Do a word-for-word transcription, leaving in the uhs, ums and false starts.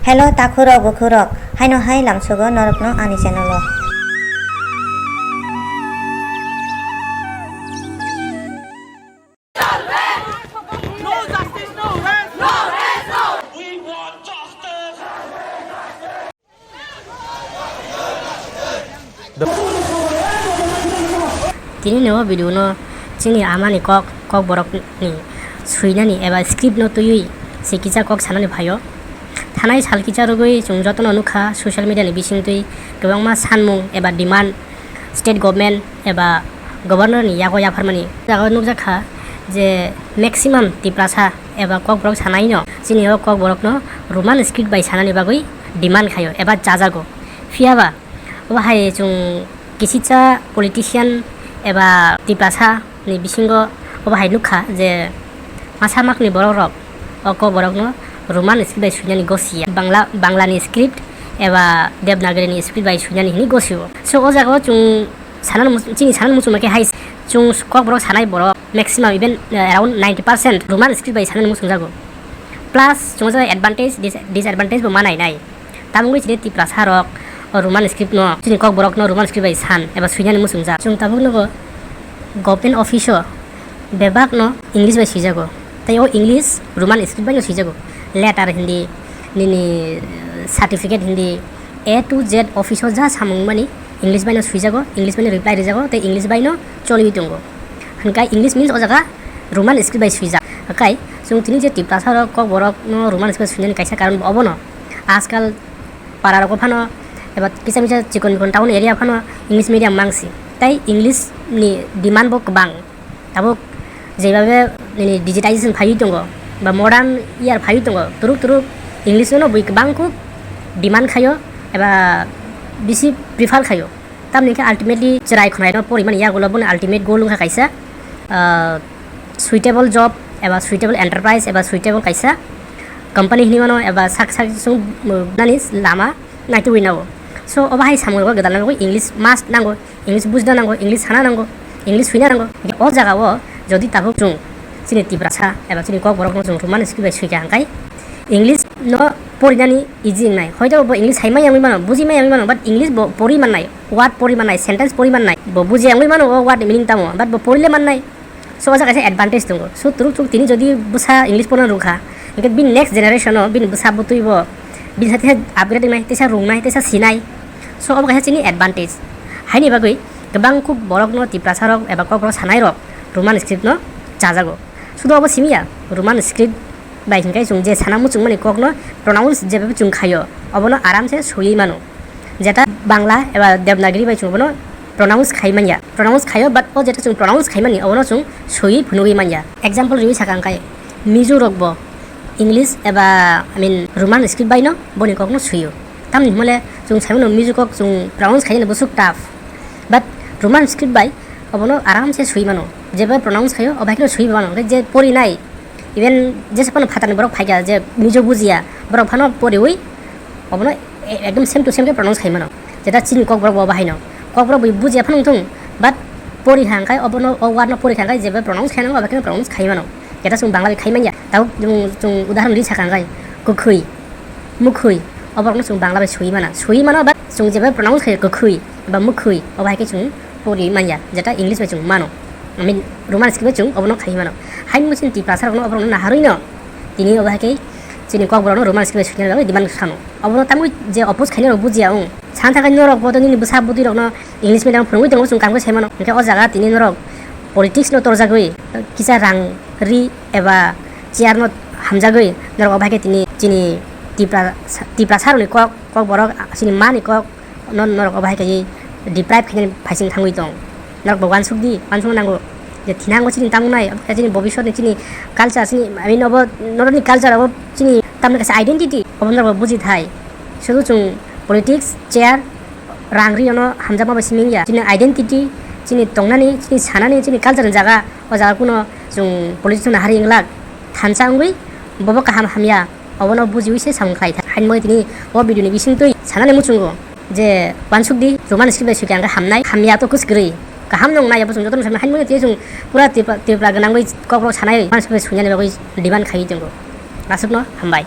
Hello takhurok bukhurok, haino hai lamsogo norokno ani channel o. Tini ni o video no chini amani kok, kok borok ni swinani eba script no twiwi se kisa kok sanani phaio. Thanai sal kisa rwgwi chwng jotono nukha social media ni bisingtwi kwbangma sanmung eba demand state government eba governor ni yago yapharmani. Jaga nukjakha je maximum Tiprasa eba kok borok sanai no chini o kok borok no Roman script bai sanani bagwi demand khaio eba chajago. Phiyaba obo hai chwng kisisa politician eba Tiprasa ni bisingo obo hai nukha je masa makni borok rok o kok borok no Roman script bai swinani gosia, Bangla, Bangla ni script eba Devanagari ni script bai swinani hini gosio. So o jaga o chwng sanani mus-, chini sanani muchungma khe hai chwng kok borok sanai borok maximum even, uh, around ninety percent Roman script bai sanani muchungjago. Plus chwng o jaga advantage, dis-, disadvantage bo ma nai nai. Tamungwi chini Tiprasa rok o Roman script no, chini kok borok no Roman script bai san eba swinani muchungjak. Chwng tabuk nogo government office o bebak no English bai swijago. Tei o English Roman script bai no swijago. Letter hindi, nini, eh, certificate hindi, A to Z office o ja samung mani English bai no swijago, English bai no reply rijago, tei English bai no choliwi tongo. Hwnkhai English means o jaga Roman script bai swijak. Hwnkhai chwng tini je Tiprasa rok kok borok no Roman script bai swinani kaisa karon bo obono. Ajkal para rogo phano eba kisa misa chikon mikon town area phano English medium mangsi. Tei English ni demand bo kwbang. Tabuk jebhabe nini digitization phaiwi tongo, ba modern year phaiwi tongo, turuk turuk English no bui kwbang kuk demand khaio eba bisi prefer khaio. Tamni khe ultimately chwrai khwnaino porimani yagulo boni ultimate goal wngkha kaisa, ah, suitable job eba suitable enterprise eba suitable kaisa company hinwi mano eba sak sak sung, uh, nani lama naitugwi nao. So obo hai samung rok gwdalna bagwi English must nango, English bujna nango, English sana nango, English swina nango. O jaga o jodi tabuk chwng chini Tiprasa eba chini kok borok no chwng Roman script bai swika hwnkhe English no porinani easy wngnai. Hoito bo English hai maya wngwi mano, buji maya wngwi mano, but English bo pori mannai, word pori mannai, sentence pori mannai. Bo buji wngwi mano o word ni meaning tamo, but bo porile mannai. So, o jaga kaisa advantage tongo. So, turuk turuk tini jodi bwsa English porna rwkha, hwnkhe bini next generation o bini bwsa bwtwi bo bini hai teisa upgrade wngnai, teisa rungnai, teisa sinai. So, obo kaisa chini advantage. Haini bagwi kwbang kuk borok no Tiprasa rok eba kok rok sanai rok Roman script no chajago. Sudu obo simi ya, Roman script bai hwnkhe chwng je sana muchungmani kok no pronounce jebabe chwng khaio, obono aram se swiwi mano. Jeta Bangla eba Devanagari bai chwng bono pronounce khai manya. Pronounce khaio, but o jeta chwng pronounce khai mani, obono chwng swiwi phunugwi manya. Example riwi sakha hwnkhe, Mizo rok bo English eba, I mean, Roman script bai no boni kok no swio. Tamni hwnmale chwng sai mano Mizo kok chwng pronounce khai mani bwswk tough. But Roman script bai obono aram se swiwi mano. Jeba pronounce khaio, obo hai kheno swiwi mano. Hwnkhe je porinai, even jesa phano phatarni borok phaikha je Mizo bujiya, borok phano poriwi obono e-, ekdom same to same khe pronounce khai mano. Jeta chini kok borok bo bahaino. Kok borok bo bujiya phano wngthung, but pori kha hwnkhe obono, o word no pori kha hwnkhe jeba pronounce khai nango, obo kheno pronounce khai mano. Jeta chwng Bangla bai khai manya. Tabuk chwng, chwng udahoron ri sakha hwnkhe kwkhwi, mwkhwi, oborokno chwng Bangla bai swiwi mana. Swiwi mano, but chwng jeba pronounce khai kwkhwi ba mwkhwi, obo hai khe chwng pori manya, jeta English bai chwng mano. I mean, Roman script bai chwng obono khai mano. Haino chini Tiprasa rokno oborokno naharwi no tini obo hai khe chini kok borokno Roman script bai swina bagwi demand khano. Obono tamwi je oppose khainai rok bujiya wng. San thangkhe norok bo to nini bwsa bwtwi rokno English medium phwrwngwi tongo chwng kaham khe sai mano. Hwnkhe o jaga tini norok politics no torjagwi kisa rang ri eba chair no hamjagwi norok obo hai khe tini chini Tipra, Tiprasa rokni kok, kok borok chini mani kok no norok obo hai khe deprive khainani phaising thangwi tong. Norok bo uansuk di, uansukna nango je thinango chini tamo nai, obo khe chini bobiswt ni chini culture, chini, I mean, obo norokni culture, obo chini tamni kaisa identity, obo norok bo buji thai. Sudu chwng politics, chair, rang ri ono hamjakma bai simi ya. Chini identity, chini tongnani, chini sanani, chini culture ni jaga, o jaga kuno chwng politics no nahari wnglak thansa wngwi bobo kaham hamya. Obono bujiwi se samung khlai thai. Haino tini o video ni bisingtwi sanani muchungo je uansuk di, Roman script bai swikha hwnkhe hamnai, hamya to kwswk kwrwi. Kaham no wngnai, abo chwng jotono saknai. Haino tini chwng pura Tripura, Tripura gwnangwi kokrok sanai, Roman script bai swinani bagwi demand khaiwi tongo. Aswkno hambai.